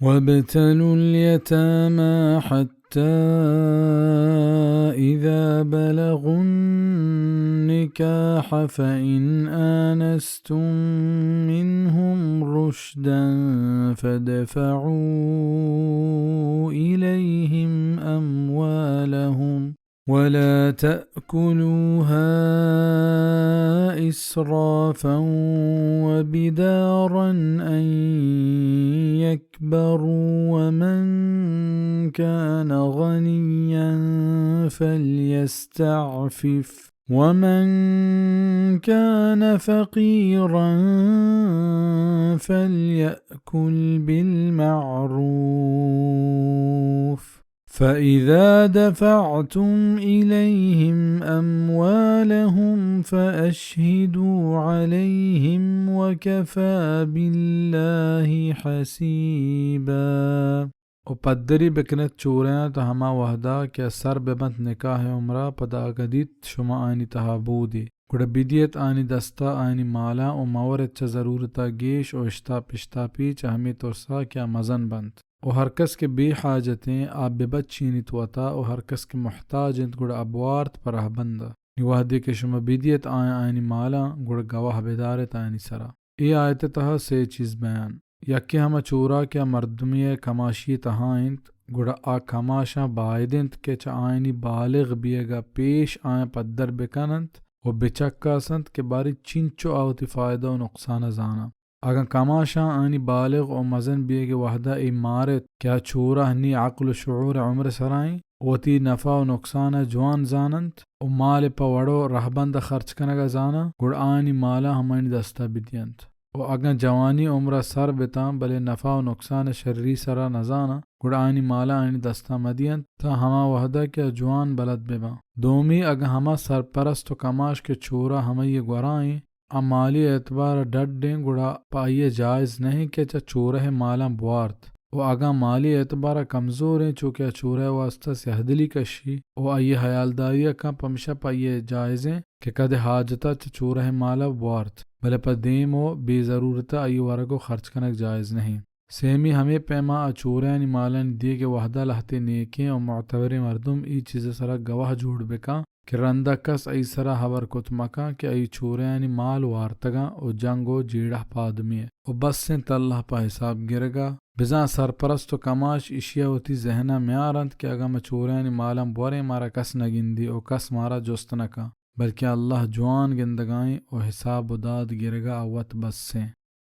وابتلوا اليتامى حتى إذا بلغوا النكاح فإن آنستم منهم رشدا فادفعوا إليهم أموالهم ولا تأكلوها إسرافا وبدارا أن يكبروا ومن كان غنيا فليستعفف ومن كان فقيرا فليأكل بالمعروف فإذا دفعتم إليهم أموالهم فأشهدوا عليهم وكفى بالله حسيبا. و پدری بکنت چوریاں تا ہما وہدا کہ سر ببنت نکاح عمرا، پدا اگہ دیت شما آنی تہا بودی، گڑا بدیت آنی دستا آنی مالاں و مورت چہ ضرورتا گیش و اشتاپ اشتاپی چہ ہمے ترسا کہ آ مزن بنت۔ و ہر کس کہ بے حاجتیں، آ ببچینیت وتا، و ہر کس کہ محتاج انت، گڑا ابوارت پہ رہبندا۔ نی وہدے کہ شما بدیت آیاں آیانی مالاں، گڑا گواہ بدارت آیانی سرا۔ اے آیت تہا سے چیز بیان۔ یکے ہما چورا کہ آ مردمی کماشی تہا انت، گڑا آ کماشاں باید انت کہ چہ آیانی بالغ بیگا پیش آیاں پدر بکننت و بچکاسنت کہ باری چینچو آ وتی فائدہ و نقصانا زاناں۔ اگاں کماشاں آنی بالغ و مزن بیگے وہدا اے مارت کہ آ چورہ نی عقل و شعور عمر سرا ایں، وتی نفع و نقصانا جوان زاننت و مال پہ وڑ و رہبندا خرچ کنگا زاناں، گڑا آنی مالا ہمایانی دستا بدینت۔ و اگاں جوانی عمرا سر بتاں، بلے نفع و نقصان شری سرا نزاناں، گڑا آنی مالا آنی دستا مدینت، تا ہما وہدا کہ آ جوان بلد بباں۔ دومی، اگاں ہما سرپرست و کماش کہ چورہ ہمائی گورا ایں، آ مالی اعتبارا ڈڈیں، گڑا پہ آئی جائز نہیں کہ چہ چورہ مالاں بوارت۔ و اگاں مالی اعتبارا کمزوریں، چو کہ آ چورہ واسطہ سیاہ دلی کشی، و آئی حیالداری کن، پمشا پہ آئی جائزیں کہ کدے حاجتا چہ چورہ مالا بوارت، بلے پہ دیم و بے ضرورتا آئی ورگ و خرچ کنگ جائز نہیں۔ سیمی، ہمے پیما آ چوریانی مالانی دیگ وہدا لہتے نیکیں و معتبریں مردم ای چیز سرا گواہ جوڑ بکاں کہ رندا کس آئی سرا ہبر کت مکاں کہ آئی چوریانی مال وارتگاں و جنگ و جیڑہ پادمی و بس انت اللہ پہ حساب گرگا۔ بزاں سرپرست و کماش اشیا وتی ذہنا میارنت کہ اگاں ما چوریانی مالاں بوریں، مارا کس نگندی و کس مارا جست نکاں، بلکہ اللہ جوان گندگائیں و حساب و داد گرگا آ وت بسیں۔